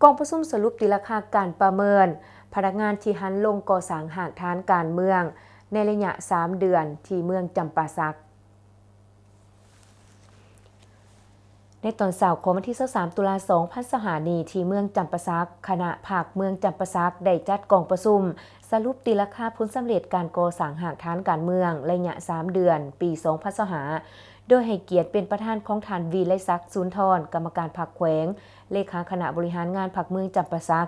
ກອງປະຊຸມສະຫຼຸບຕີລາຄາການປະເມີນພະນັກງານທີ່ຫັນລົງກໍ່ສ້າງຮາກຖານການເມືອງໃນໄລຍະສາມເດືອນທີ່ເມືອງຈຳປາສັກ. ໃນຕອນເຊົ້າຂອງວັນທີຊາວສາມ ຕຸລາ ສອງພັນຊາວຫ້ານີ້ ທີ່ເມືອງຈຳປາສັກ, ຄະນະພັກເມືອງຈຳປາສັກໄດ້ຈັດກອງປະຊຸມສະຫຼຸບຕີລາຄາຜົນສຳເລັດການກໍ່ສ້າງຮາກຖານການເມືອງໄລຍະສາມເດືອນ ປີສອງພັນຊາວຫ້າ ໂດຍໃຫ້ກຽດເປັນປະທານຂອງທ່ານ ວິໄລສັກ ສູນທອນ ກຳມະການພັກແຂວງ, ເລຂາຄະນະບໍລິຫານງານພັກເມືອງຈຳປາສັກ,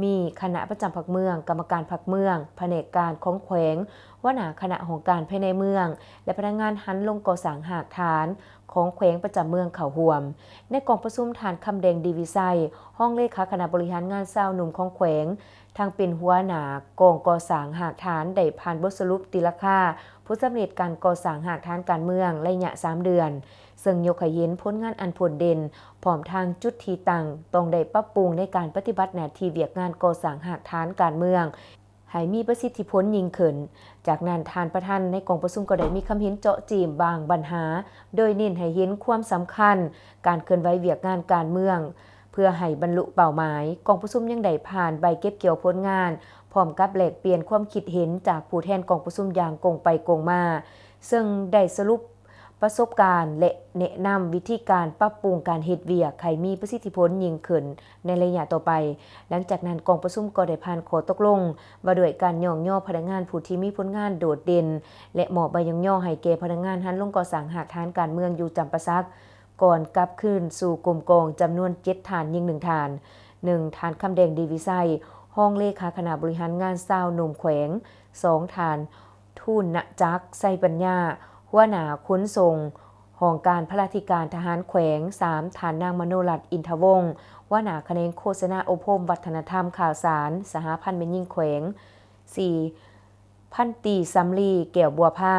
ມີຄະນະປະຈຳພັກເມືອງ, ກຳມະການພັກເມືອງ, ພະແນກການຂອງແຂວງ, ຫົວໜ້າຄະນະຫ້ອງການພາຍໃນເມືອງ ແລະ ພະນັກງານຫັນລົງກໍ່ສ້າງຮາກຖານຂອງແຂວງປະຈຳເມືອງເຂົ້າຮ່ວມ. ໃນກອງປະຊຸມ, ທ່ານ ຄຳແດງ ດີວິໄຊ ຮອງເລຂາຄະນະບໍລິຫານງານຊາວໜຸ່ມຂອງແຂວງ, ທັງເປັນຫົວໜ້າກອງກໍ່ສ້າງຮາກຖານ ໄດ້ຜ່ານບົດສະຫຼຸບຕີລາຄາຜົນສຳເລັດການກໍ່ສ້າງຮາກຖານການເມືອງໄລຍະສາມເດືອນ, ເຊິ່ງຍົກໃຫ້ເຫັນຜົນງານອັນໂດດເດັ່ນ ພ້ອມທັງຈຸດທີ່ຕັ້ງຕ້ອງໄດ້ປັບປຸງໃນການປະຕິບັດໜ້າທີ່ວຽກງານກໍ່ສ້າງຮາກຖານການເມືອງໃຫ້ມີປະສິດທິຜົນຍິ່ງຂຶ້ນ. ຈາກນັ້ນ, ທ່ານປະທານໃນກອງປະຊຸມກໍໄດ້ມີຄຳເຫັນເຈາະຈີ້ມບາງບັນຫາ, ໂດຍເນັ້ນໃຫ້ເຫັນຄວາມສຳຄັນການເຄື່ອນໄຫວວຽກງານການເມືອງ ເພື່ອໃຫ້ບັນລຸເປົ້າໝາຍ. ກອງປະຊຸມຍັງໄດ້ຜ່ານໃບເກັບກ່ຽວຜົນງານ ພ້ອມກັບແລກປ່ຽນຄວາມຄິດເຫັນຈາກຜູ້ແທນກອງປະຊຸມຢ່າງກົງໄປກົງມາ, ເຊິ່ງໄດ້ສະຫຼຸບປະສົບການ ແລະ ແນະນຳວິທີການປັບປຸງການເຮັດວຽກໃຫ້ມີປະສິດທິຜົນຍິ່ງຂຶ້ນໃນໄລຍະຕໍ່ໄປ. ຫຼັງຈາກນັ້ນ, ກອງປະຊຸມກໍໄດ້ຜ່ານຂໍ້ຕົກລົງວ່າດ້ວຍການຍ້ອງຍໍພະນັກງານຜູ້ທີ່ມີຜົນງານໂດດເດັ່ນ ແລະ ມອບໃບຍ້ອງຍໍໃຫ້ແກ່ພະນັກງານຫັນລົງກໍ່ສ້າງຮາກຖານການເມືອງຢູ່ຈຳປາສັກ ກ່ອນກັບຄືນສູ່ກົມກອງ ຈຳນວນເຈັດທ່ານ, ຍິງໜຶ່ງທ່ານ. ໜຶ່ງ, ທ່ານ ຄຳແດງ ດີວິໄຊ ຮອງເລຂາຄະນະບໍລິຫານງານຊາວໜຸ່ມແຂວງ, ສອງ, ທ່ານ ທູນນະຈັກ ໄຊປັນຍາ ຫົວໜ້າຂົນສົ່ງຫ້ອງການພະລາທິການທະຫານແຂວງ, ສາມ, ທ່ານ ນາງ ມະໂນລັດ ອິນທະວົງ ຫົວໜ້າຂະແໜງໂຄສະນາອົບຮົມວັດທະນະທຳຂ່າວສານ ສະຫະພັນແມ່ຍິງແຂວງ, ສີ່, ພັນຕີ ສຳລີ ແກ້ວບົວພາ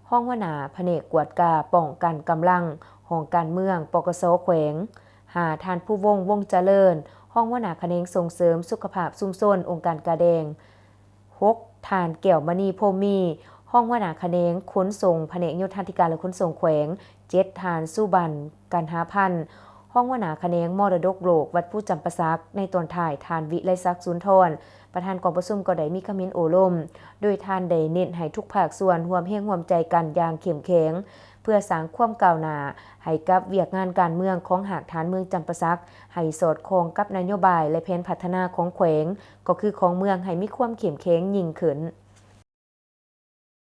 ຮອງຫົວໜ້າພະແນກກວດກາປ້ອງກັນກຳລັງຫ້ອງການເມືອງ ປກສ ແຂວງ, ຫ້າ, ທ່ານ ພູວົງ ວົງຈະເລີນ ຮອງຫົວໜ້າຂະແໜງສົ່ງເສີມສຸຂະພາບຊຸມຊົນ ອົງການກາແດງ, ຫົກ, ທ່ານ ແກ້ວມະນີ ພົມມີ ຮອງຫົວໜ້າຂະແໜງຂົນສົ່ງ ພະແນກໂຍທາທິການ ແລະ ຂົນສົ່ງແຂວງ, ເຈັດ, ທ່ານ ສຸບັນ ກັນຫາພັນ ຮອງຫົວໜ້າຂະແໜງມໍລະດົກໂລກວັດພູຈຳປາສັກ. ໃນຕອນທ້າຍ, ທ່ານ ວິໄລສັກ ສູນທອນ ປະທານກອງປະຊຸມກໍໄດ້ມີຄຳເຫັນໂອ້ລົມ, ໂດຍທ່ານໄດ້ເນັ້ນໃຫ້ທຸກພາກສ່ວນຮ່ວມແຮງຮ່ວມໃຈກັນຢ່າງເຂັ້ມແຂງ ເພື່ອສ້າງຄວາມກ້າວໜ້າໃຫ້ກັບວຽກງານການເມືອງຂອງຮາກຖານເມືອງຈຳປາສັກ ໃຫ້ສອດຄ່ອງກັບນະໂຍບາຍ ແລະ ແຜນພັດທະນາຂອງແຂວງ, ກໍຄືຂອງເມືອງ ໃຫ້ມີຄວາມເຂັ້ມແຂງຍິ່ງຂຶ້ນ.